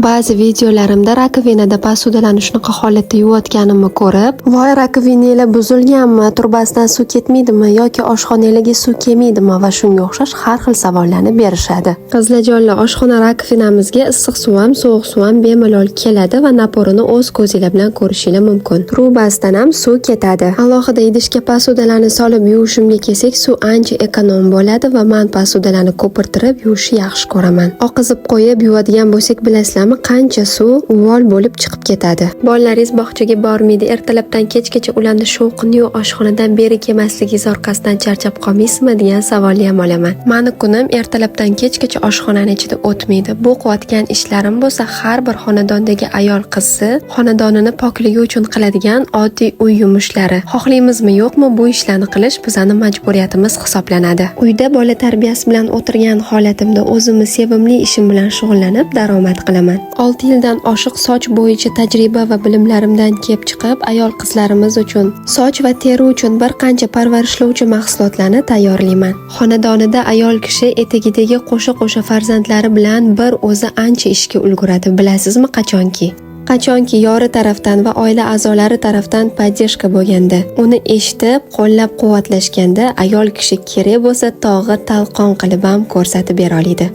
Ba'zi videolarimda rakovinada посуда larni shunaqa holatda yuvayotganimni ko'rib, "Voy, rakovinanglar buzilganmi, trubasidan suv ketmaydimi yoki oshxonanglarga suv kelmaydimi?" va shunga o'xshash har xil savollarni berishadi. Qizlarjonlar, oshxona rakovinamizga issiq suv ham, sovuq suv ham bemalol keladi va напор ini o'z ko'zinglar bilan ko'rishinglar mumkin. Trubasidan ham suv ketadi. Alohida idishga посуда larni solib yuvishimga kelsak, suv ancha эконом bo'ladi va man посуда larni ko'pirtirib yuvishni yaxshi ko'raman. Oqizib qo'yib yuvadigan bo'lsak, bilasizlarmi, qancha suv uvol bo'lib chiqib ketadi. Bolalaringiz bog'chaga bormaydi, ertalabdan kechgacha ularni shovqiniyu oshxonadan beri kelmasligingiz orqasidan charchab qolmaysizmi degan savolni ham olaman. Mani kunim ertalabdan kechgacha oshxonani ichida o'tmaydi. Bu qilayotgan ishlarim bo'lsa har bir xonadondagi ayol qizi xonadonini pokligi uchun qiladigan oddiy uy yumushlari. Xohlaymizmi yo'qmi, bu ishlarni qilish bizani majburiyatimiz hisoblanadi. Uyda bola tarbiyasi bilan o'tirgan holatimda o'zimni sevimli ishim bilan shug'ullanib daromad qilaman. 6 yildan oshiq soch bo'yicha tajriba va bilimlarimdan kelib chiqib, ayol qizlarimiz uchun soch va teri uchun bir qancha parvarishlovchi mahsulotlarni tayyorlayman. Xonadonida ayol kishi etagidagi qo'sha-qo'sha farzandlari bilan bir o'zi ancha ishga ulguradi. Bilasizmi qachonki? Qachonki yori tarafdan va oila a'zolari tarafdan поддержка bo'lganda, uni eshitib, qo'llab-quvvatlashganda ayol kishi kerak bo'lsa tog'i talqon qilib ham ko'rsatib bera oladi.